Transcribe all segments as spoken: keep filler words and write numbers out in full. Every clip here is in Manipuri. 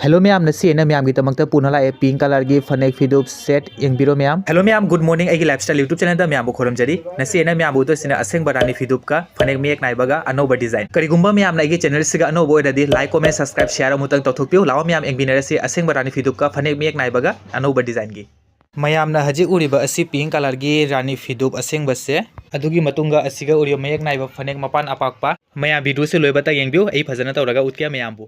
Hello ꯃꯌꯥꯝ, ꯉꯁꯤ ꯑꯩꯅ ꯃꯌꯥꯝꯒꯤꯗꯃꯛꯇ ꯄꯨꯅ ꯂꯥꯛꯑꯦ pink colourꯒꯤ ꯐꯅꯦꯛ ꯐꯤꯗꯨꯞ set, ꯌꯦꯡꯕꯤꯔꯣ ꯃꯌꯥꯝ꯫ Hello ꯃꯌꯥꯝ, good morning꯫ ꯑꯩꯒꯤ lifestyle YouTube channelꯗ ꯃꯌꯥꯝꯕꯨ ꯈꯨꯔꯨꯝꯖꯔꯤ꯫ ꯉꯁꯤ ꯑꯩꯅ ꯃꯌꯥꯝꯕꯨ ꯎꯠꯇꯣꯏꯁꯤꯅ ꯑꯁꯦꯡꯕ ꯔꯥꯅꯤ ꯐꯤꯗꯨꯞꯀ ꯐꯅꯦꯛ ꯃꯌꯦꯛ ꯅꯥꯏꯕꯒ ꯑꯅꯧꯕ design꯫ ꯀꯔꯤꯒꯨꯝꯕ ꯃꯌꯥꯝꯅ ꯑꯩꯒꯤ channelꯁꯤꯒ ꯑꯅꯧꯕ ꯑꯣꯏꯔꯗꯤ like, comment, subscribe, share ꯑꯃꯨꯛꯇꯪ ꯇꯧꯊꯣꯛꯄꯤꯌꯨ꯫ ꯂꯥꯛꯑꯣ ꯃꯌꯥꯝ, ꯌꯦꯡꯃꯤꯟꯅꯔꯁꯤ ꯑꯁꯦꯡꯕ ꯔꯥꯅꯤ ꯐꯤꯗꯨꯞꯀ ꯐꯅꯦꯛ ꯃꯌꯦꯛ ꯅꯥꯏꯕꯒ ꯑꯅꯧꯕ designꯒꯤ꯫ ꯃꯌꯥꯝꯅ ꯍꯧꯖꯤꯛ ꯎꯔꯤꯕ ꯑꯁꯤ pink colourꯒꯤ ꯔꯥꯅꯤ ꯐꯤꯗꯨꯞ ꯑꯁꯦꯡꯕꯁꯦ, ꯑꯗꯨꯒꯤ ꯃꯇꯨꯡꯗ ꯑꯁꯤꯒ ꯎꯔꯤꯕ ꯃꯌꯦꯛ ꯅꯥꯏꯕ ꯐꯅꯦꯛ ꯃꯄꯥꯟ ꯑꯄꯥꯛꯄ꯫ ꯃꯌꯥꯝ videoꯁꯦ ꯂꯣꯏꯕꯇ ꯌꯦꯡꯕꯤꯌꯨ, ꯑꯩ ꯐꯖꯅ ꯇꯧꯔꯒ ꯎꯠꯀꯦ ꯃꯌꯥꯝꯕꯨ꯫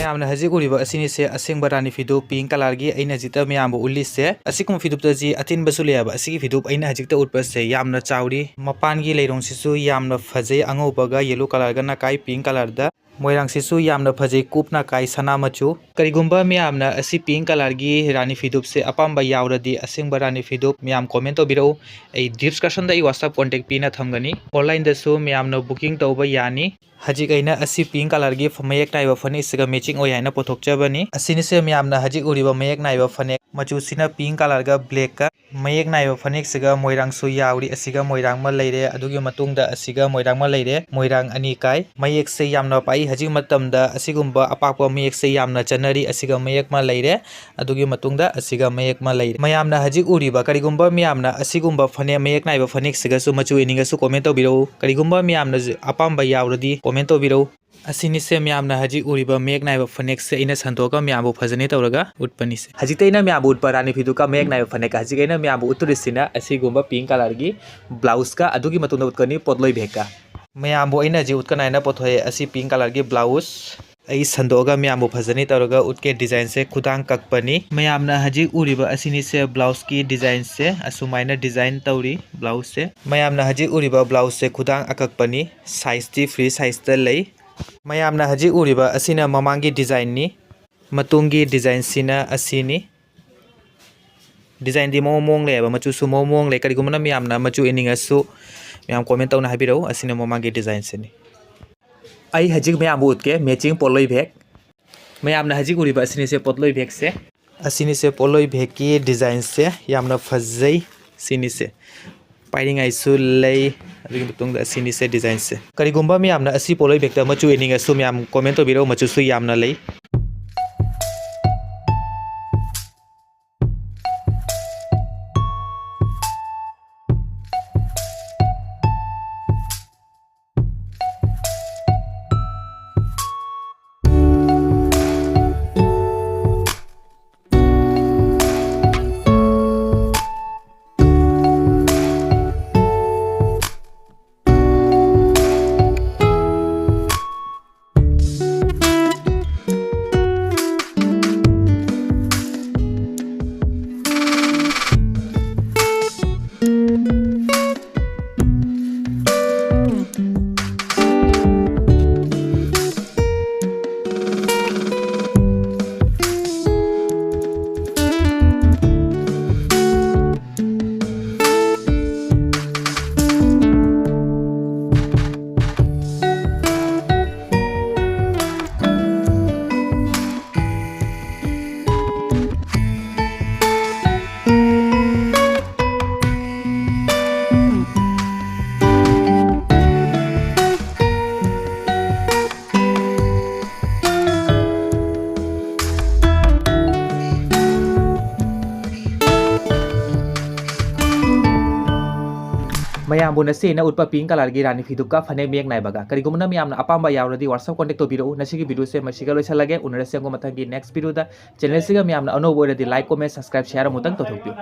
ꯃꯌꯥꯝꯅ ꯍꯧꯖꯤꯛ ꯎꯔꯤꯕ ꯑꯁꯤꯅꯤꯁꯦ ꯑꯁꯦꯡꯕ ꯔꯥꯅꯤ ꯐꯤꯗꯨꯞ pink colourꯒꯤ ꯑꯩꯅ ꯍꯧꯖꯤꯛꯇ ꯃꯌꯥꯝꯕꯨ ꯎꯠꯂꯤꯁꯦ꯫ ꯑꯁꯤꯒꯨꯝꯕ ꯐꯤꯗꯨꯞꯇꯁꯤ ꯑꯊꯤꯟꯕꯁꯨ ꯂꯩꯌꯦꯕ꯫ ꯑꯁꯤꯒꯤ ꯐꯤꯗꯨꯞ ꯑꯩꯅ ꯍꯧꯖꯤꯛꯇ ꯎꯠꯄꯁꯦ ꯌꯥꯝꯅ ꯆꯥꯎꯔꯤ꯫ ꯃꯄꯥꯟꯒꯤ ꯂꯩꯔꯣꯡꯁꯤꯁꯨ ꯌꯥꯝꯅ ꯐꯖꯩ, ꯑꯉꯧꯕꯒ yellow colourꯒ ꯅꯀꯥꯏ pink colourꯗ꯫ ꯃꯣꯏꯔꯥꯡꯁꯤꯁꯨ ꯌꯥꯝꯅ ꯐꯖꯩ, ꯀꯨꯞꯅ ꯀꯥꯏ, ꯁꯅꯥ ꯃꯆꯨ꯫ ꯀꯔꯤꯒꯨꯝꯕ ꯃꯌꯥꯝꯅ ꯑꯁꯤ pink colourꯒꯤ ꯔꯥꯅꯤ ꯐꯤꯗꯨꯞꯁꯦ ꯑꯄꯥꯝꯕ ꯌꯥꯎꯔꯗꯤ, ꯑꯁꯦꯡꯕ ꯔꯥꯅꯤ ꯐꯤꯗꯨꯞ ꯃꯌꯥꯝ comment ꯇꯧꯕꯤꯔꯛꯎ꯫ ꯑꯩ descriptionꯗ ꯑꯩ WhatsApp contact ꯄꯤꯅ ꯊꯝꯒꯅꯤ꯫ Onlineꯗꯁꯨ ꯃꯌꯥꯝꯅ booking ꯇꯧꯕ ꯌꯥꯅꯤ꯫ ꯍꯧꯖꯤꯛ ꯑꯩꯅ ꯑꯁꯤ pink colourꯒꯤ ꯐ-, ꯃꯌꯦꯛ ꯅꯥꯏꯕ ꯐꯅꯦꯛꯁꯤꯒ matching ꯑꯣꯏ ꯍꯥꯏꯅ ꯄꯨꯊꯣꯛꯆꯕꯅꯤ꯫ ꯑꯁꯤꯅꯤꯁꯦ ꯃꯌꯥꯝꯅ ꯍꯧꯖꯤꯛ ꯎꯔꯤꯕ ꯃꯌꯦꯛ ꯅꯥꯏꯕ ꯐꯅꯦꯛ꯫ ꯃꯆꯨꯁꯤꯅ pink colourꯒ blackꯀ꯫ ꯃꯌꯦꯛ ꯅꯥꯏꯕ ꯐꯅꯦꯛꯁꯤꯒ ꯃꯣꯏꯔꯥꯡꯁꯨ ꯌꯥꯎꯔꯤ꯫ ꯑꯁꯤꯒ ꯃꯣꯏꯔꯥꯡ ꯑꯃ ꯂꯩꯔꯦ, ꯑꯗꯨꯒꯤ ꯃꯇꯨꯡꯗ ꯑꯁꯤꯒ ꯃꯣꯏꯔꯥꯡ ꯑꯃ ꯂꯩꯔꯦ, ꯃꯣꯏꯔꯥꯡ ꯑꯅꯤ ꯀꯥꯏ꯫ ꯃꯌꯦꯛꯁꯦ ꯌꯥꯝꯅ ꯄꯥꯛꯏ꯫ ꯍꯧꯖꯤꯛ ꯃꯇꯝꯗ ꯑꯁꯤꯒꯨꯝꯕ ꯑꯄꯥꯛꯄ ꯃꯌꯦꯛꯁꯦ ꯌꯥꯝꯅ ꯆꯠꯅꯔꯤ꯫ ꯑꯁꯤꯒ ꯃꯌꯦꯛ ꯑꯃ ꯂꯩꯔꯦ, ꯑꯗꯨꯒꯤ ꯃꯇꯨꯡꯗ ꯑꯁꯤꯒ ꯃꯌꯦꯛ ꯑꯃ ꯂꯩꯔꯦ꯫ ꯃꯌꯥꯝꯅ ꯍꯧꯖꯤꯛ ꯎꯔꯤꯕ, ꯀꯔꯤꯒꯨꯝꯕ ꯃꯌꯥꯝꯅ ꯑꯁꯤꯒꯨꯝꯕ ꯐꯅꯦꯛ, ꯃꯌꯦꯛ ꯅꯥꯏꯕ ꯐꯅꯦꯛꯁꯤꯒꯁꯨ ꯃꯆꯨ ꯏꯅꯤꯡꯉꯁꯨ comment ꯇꯧꯕꯤꯔꯛꯎ꯫ ꯀꯔꯤꯒꯨꯝꯕ ꯃꯌꯥꯝꯅꯁꯨ ꯑꯄꯥꯝꯕ ꯌꯥꯎꯔꯗꯤ comment ꯇꯧꯕꯤꯔꯛꯎ꯫ ꯑꯁꯤꯅꯤꯁꯦ ꯃꯌꯥꯝꯅ ꯍꯧꯖꯤꯛ ꯎꯔꯤꯕ ꯃꯌꯦꯛ ꯅꯥꯏꯕ ꯐꯅꯦꯛꯁꯦ ꯑꯩꯅ ꯁꯟꯗꯣꯛꯑꯒ ꯃꯌꯥꯝꯕꯨ ꯐꯖꯅ ꯇꯧꯔꯒ ꯎꯠꯄꯅꯤꯁꯦ꯫ ꯍꯧꯖꯤꯛꯇ ꯑꯩꯅ ꯃꯌꯥꯝꯕꯨ ꯎꯠꯄ ꯔꯥꯅꯤ ꯐꯤꯗꯨꯀ ꯃꯌꯦꯛ ꯅꯥꯏꯕ ꯐꯅꯦꯛꯀ꯫ ꯍꯧꯖꯤꯛ ꯑꯩꯅ ꯃꯌꯥꯝꯕꯨ ꯎꯠꯇꯣꯔꯤꯁꯤꯅ ꯑꯁꯤꯒꯨꯝꯕ pink colourꯒꯤ blouseꯀ, ꯑꯗꯨꯒꯤ ꯃꯇꯨꯡꯗ ꯎꯠꯀꯅꯤ ꯄꯣꯠꯂꯣꯏ ꯕꯦꯒꯀ꯫ ꯃꯌꯥꯝꯕꯨ ꯑꯩꯅ ꯍꯧꯖꯤꯛ ꯎꯠꯀꯅꯥꯏꯅ ꯄꯨꯊꯣꯛꯑꯦ ꯑꯁꯤ pink colourꯒꯤ blouse꯫ ꯑꯩ ꯁꯟꯗꯣꯛꯑꯒ ꯃꯌꯥꯝꯕꯨ ꯐꯖꯅ ꯇꯧꯔꯒ ꯎꯠꯀꯦ꯫ Designꯁꯦ ꯈꯨꯗꯥꯡ ꯀꯛꯄꯅꯤ꯫ ꯃꯌꯥꯝꯅ ꯍꯧꯖꯤꯛ ꯎꯔꯤꯕ ꯑꯁꯤꯅꯤꯁꯦ blouseꯀꯤ designꯁꯦ꯫ ꯑꯁꯨꯃꯥꯏꯅ design ꯇꯧꯔꯤ blouseꯁꯦ꯫ ꯃꯌꯥꯝꯅ ꯍꯧꯖꯤꯛ ꯎꯔꯤꯕ blouseꯁꯦ ꯈꯨꯗꯥꯡ ꯑꯀꯛꯄꯅꯤ꯫ Sizeꯇꯤ free sizeꯇ ꯂꯩ꯫ ꯃꯌꯥꯝꯅ ꯍꯧꯖꯤꯛ ꯎꯔꯤꯕ ꯑꯁꯤꯅ ꯃꯃꯥꯡꯒꯤ designꯅꯤ꯫ ꯃꯇꯨꯡꯒꯤ designꯁꯤꯅ ꯑꯁꯤꯅꯤ꯫ Designꯗꯤ ꯃꯑꯣꯡ ꯃꯑꯣꯡ ꯂꯩꯌꯦꯕ, ꯃꯆꯨꯁꯨ ꯃꯑꯣꯡ ꯃꯑꯣꯡ ꯂꯩ꯫ ꯀꯔꯤꯒꯨꯝꯕꯅ ꯃꯌꯥꯝꯅ ꯃꯆꯨ ꯏꯅꯤꯡꯉꯁꯨ ꯃꯌꯥꯝ comment ꯇꯧꯅ ꯍꯥꯏꯕꯤꯔꯛꯎ꯫ ꯑꯁꯤꯅ ꯃꯃꯥꯡꯒꯤ designꯁꯤꯅꯤ꯫ ꯑꯩ ꯍꯧꯖꯤꯛ ꯃꯌꯥꯝꯕꯨ ꯎꯠꯀꯦ matching ꯄꯣꯠꯂꯣꯏ ꯕꯦꯒ꯫ ꯃꯌꯥꯝꯅ ꯍꯧꯖꯤꯛ ꯎꯔꯤꯕ ꯑꯁꯤꯅꯤꯁꯦ ꯄꯣꯠꯂꯣꯏ ꯕꯦꯒꯁꯦ꯫ ꯑꯁꯤꯅꯤꯁꯦ ꯄꯣꯠꯂꯣꯏ ꯕꯦꯒꯀꯤ designꯁꯦ, ꯌꯥꯝꯅ ꯐꯖꯩ꯫ ꯁꯤꯅꯤꯁꯦ ꯄꯥꯏꯔꯤꯉꯥꯏꯁꯨ ꯂꯩ꯫ ꯑꯗꯨꯒꯤ ꯃꯇꯨꯡꯗ ꯑꯁꯤꯅꯤꯁꯦ designꯁꯦ꯫ ꯀꯔꯤꯒꯨꯝꯕ ꯃꯌꯥꯝꯅ ꯑꯁꯤ ꯄꯣꯠꯂꯣꯏ ꯕꯦꯒꯇ ꯃꯆꯨ ꯏꯅꯤꯡꯉꯁꯨ ꯃꯌꯥꯝ comment ꯇꯧꯕꯤꯔꯛꯎ, ꯃꯆꯨꯁꯨ ꯌꯥꯝꯅ ꯂꯩ꯫ ꯃꯌꯥꯝꯕꯨ ꯅꯆꯦꯅ ꯎꯠꯄ pink colourꯒꯤ ꯔꯥꯅꯤ ꯐꯤꯗꯨꯒ ꯐꯅꯦꯛ ꯃꯌꯦꯛ ꯅꯥꯏꯕꯒ꯫ ꯀꯔꯤꯒꯨꯝꯕ ꯃꯌꯥꯝꯅ ꯑꯄꯥꯝꯕ ꯌꯥꯎꯔꯗꯤ WhatsApp contact ꯇꯧꯕꯤꯔꯛꯎ꯫ ꯉꯁꯤꯒꯤ videoꯁꯦ ꯃꯁꯤꯒ ꯂꯣꯏꯁꯤꯜꯂꯒꯦ꯫ ꯎꯅꯔꯁꯤ ꯑꯃꯨꯛ ꯃꯊꯪꯒꯤ next videoꯗ꯫ Channelꯁꯤꯒ ꯃꯌꯥꯝꯅ ꯑꯅꯧꯕ ꯑꯣꯏꯔꯗꯤ like, comment, subscribe, share ꯑꯃꯨꯛꯇꯪ ꯇꯧꯊꯣꯛꯄꯤꯌꯨ꯫